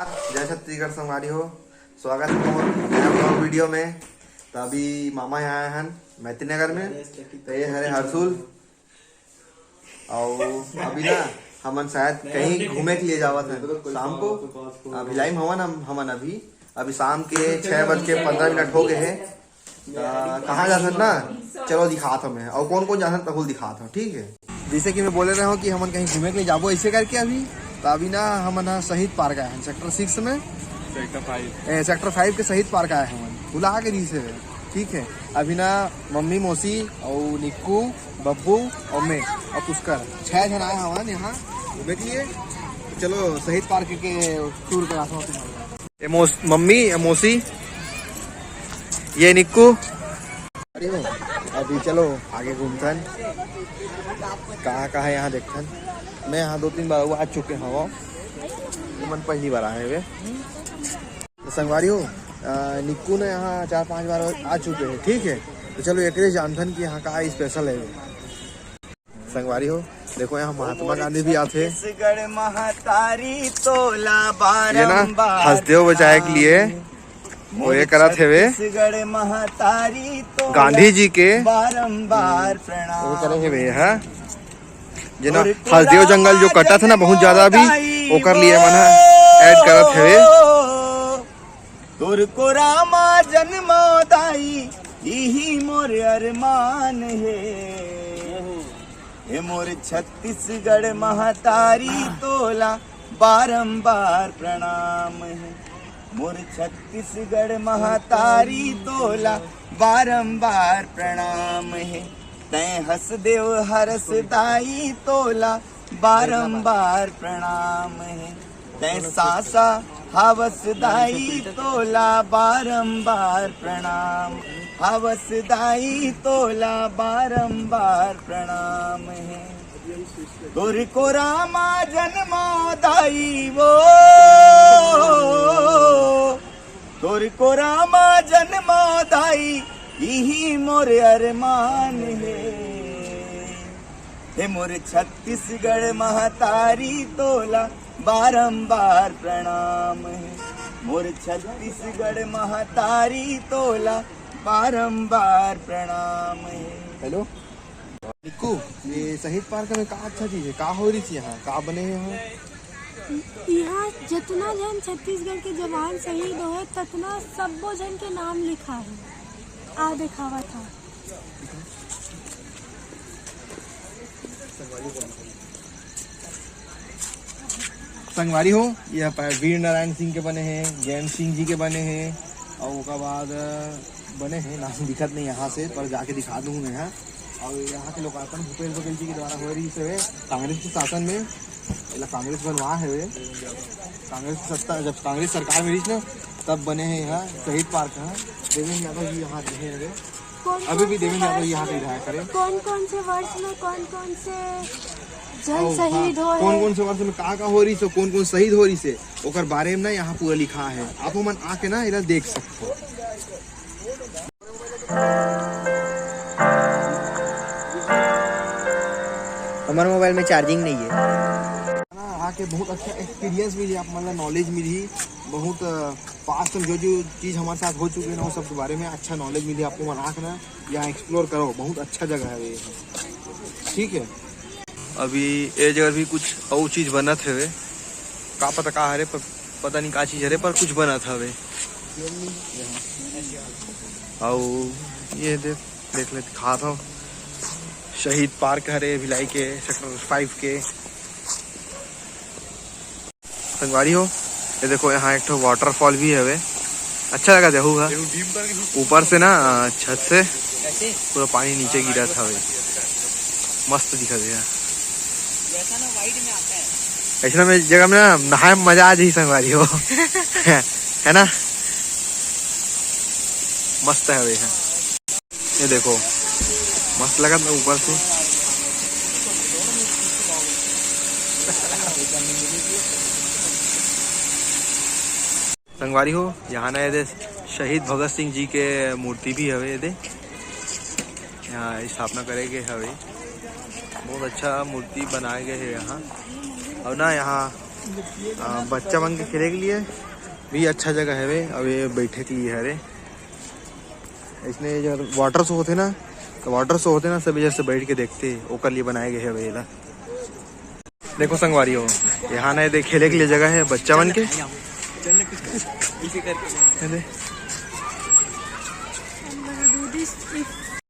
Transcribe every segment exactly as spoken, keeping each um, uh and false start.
जय छत्तीसगढ़ संगवारी हो, स्वागत है मोर नया vlog video में। तो अभी मामा यहाँ आए हन मैत्री नगर में। तो ये हरे हर्षुल, और अभी ना हमन शायद कहीं घूमे के लिए जावत हन शाम को। अभी भिलाई में हवन हम, हमन अभी, अभी शाम के छः बज के पन्द्रह मिनट हो गए हैं। त कहाँ जाथन ना, चलो दिखात हूँ मैं, और कौन कौन जाथन तहु ल दिखात हूँ, ठीक है। जैसे कि मैं बोले रहे हूँ कि हमन कहीं घूमे के लिए जाबो ऐसे करके अभी, तो अभी ना हमन ह शहीद पार्क आए हैं सेक्टर सिक्स में। Sector five. ए, सेक्टर फाइव के शहीद पार्क आए हैं हमन, बुला के रही से, ठीक है। अभी ना मम्मी, मौसी और निक्कू, बब्बू और मैं और पुष्कर, छह जन आए हवन यहाँ घूमे के लिए। तो चलो शहीद पार्क के टूर कराता हूँ तुम्हारे। ए मोस-, मम्मी, ए मौसी, ये निक्कू। अरे हो, अभी चलो आगे घूमथन, कहाँ कहाँ यहाँ देखथन। मैं यहाँ दो तीन बार आ चुके हूँ, ये मन पहली बार आए हुए। तो संगवारी हो, अ, निक्कू ने यहाँ चार पांच बार आ चुके हैं, ठीक है। तो चलो एक जानथन कि यहाँ का स्पेशल है। संगवारी हो, देखो यहाँ महात्मा गांधी भी आथे। छत्तीसगढ़ महतारी तोला ये ना बारंबार हसदेव बचाए के लिए वो ये करत हेवे। छत्तीसगढ़ महतारी तोला गांधी जी के बारंबार प्रणाम। वो करे हेवे, हाँ। जे ना हसदेव जंगल जो कटा था ना बहुत ज्यादा अभी, ओकर लिए मन ह ऐड करत हेवे। तोर कोरा मा जन्मो दाई, इही मोर अरमान हे। हे मोर छत्तीसगढ़ महतारी, तोला बारंबार प्रणाम हे। मोर छत्तीसगढ़ महतारी, तोला बारंबार प्रणाम हे। तैं हसदेव हरस दाई, तोला बारंबार प्रणाम हे। तैं सासा हवस दाई, तोला बारंबार प्रणाम। हवस दाई, तोला बारंबार प्रणाम हे। तोर कोरा मा जन्मो दाई वो, तोर कोरा मा जन्मो दाई, इही मोर अरमान हे। हे मोर छत्तीसगढ़ महतारी, तोला बारंबार प्रणाम हे। मोर छत्तीसगढ़ महतारी, तोला बारंबार प्रणाम हे। हेलो निक्कू, ये शहीद पार्क में का अच्छा चीज है, का हो रही थी यहाँ, का बने हैं यहाँ? यहाँ जितना जन छत्तीसगढ़ के जवान शहीद होए, ततना सब्बो जन के नाम लिखा है। आ दिखावा था। संगवारी हो, ये प-, वीर नारायण सिंह के बने हैं, ज्ञान सिंह जी के बने हैं, और ओकर बाद, अ, बने हैं, नाम दिखत नहीं यहाँ से, पर जाके दिखा दूँ मैं यहाँ। और यहाँ के लोकार्पण भूपेश बघेल जी के द्वारा हो रही से कांग्रेस के शासन में, एला कांग्रेस बनवा है वे। कांग्रेस की सत्ता, जब कांग्रेस सरकार में रही ना, तब बने हैं यहाँ शहीद पार्क। यहाँ देवेंद्र यादव जी यहाँ रहे हैं वे। कौन अभी कौन भी से देवेंद्र यादव वर्ष यहाँ के में, विधायक हरे। कौन कौन से वर्ष में कौन कौन से जन और शहीद हाँ, हो कौन है? कौन से वर्ष में का का हो रही से, कौन कौन शहीद हो रही से, ओकर बारे में ना यहाँ पूरा लिखा है। आप मन आके ना इधर देख सकते हो। हमारे मोबाइल में चार्जिंग नहीं है। ना, आके बहुत अच्छा एक्सपीरियंस मिली, आप मतलब नॉलेज मिली, बहुत, अ, पास्ट में जो जो चीज़ हमारे साथ हो चुकी है ना, वो सब के बारे में अच्छा नॉलेज मिली आपको। मन आके ना यहाँ एक्सप्लोर करो, बहुत अच्छा जगह है ये, ठीक है। अभी ये जगह भी कुछ और चीज़ बनत हवे, का पता का हरे, पर पता नहीं का चीज़ हरे, पर कुछ बनत हवे। अउ ये देख, देख ले, दिखात हव, शहीद पार्क हरे भिलाई के सेक्टर फाइव के। संगवारी हो, ये देखो, यहाँ एक ठो वाटरफॉल भी हवे। अच्छा लगा देखू हा। ऊपर से ना, अ, छत से पूरा पानी नीचे गिरत हवे। मस्त दिखत हे। ऐसा में जगह में ना नहाए में मजा आ जाही संगवारी हो। है ना? मस्त हवे यहाँ। ये देखो, मस्त लगत ना ऊपर से। संगवारी हो, यहाँ ना ये दे शहीद भगत सिंह जी के मूर्ति भी हवे, ये दे यहाँ स्थापना करे गए हवे। बहुत अच्छा मूर्ति बनाए गए है यहाँ। और ना यहाँ आ, बच्चा मन के खेले के लिए भी अच्छा जगह हवे। अब ये बैठे के लिए हरे, इसने जो वाटर शो होते ना, तो वाटर शो होते ना, सब इधर से बैठ के देखते, ओकर लिए बनाए गए हवे एला। देखो संगवारी हो, यहाँ ना ये खेले के लिए जगह है बच्चा मन के। ये दे।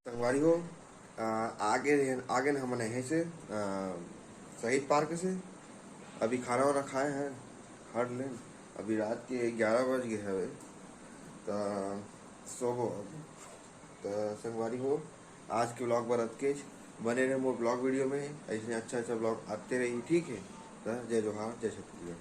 संगवारी हो, आ, आगे आगे न हमन हे से, आ, शहीद पार्क से अभी खाना वाना खाए हैं, हट लेन। अभी रात के ग्यारह बज गए हवे, त सोबो अब। त संगवारी हो, आज के ब्लॉग बर अतकेच। बने रहे मोर ब्लॉग वीडियो में, ऐसे अच्छा अच्छा ब्लॉग आते रही, ठीक है। त जय जोहार, जय छत्तीसगढ़।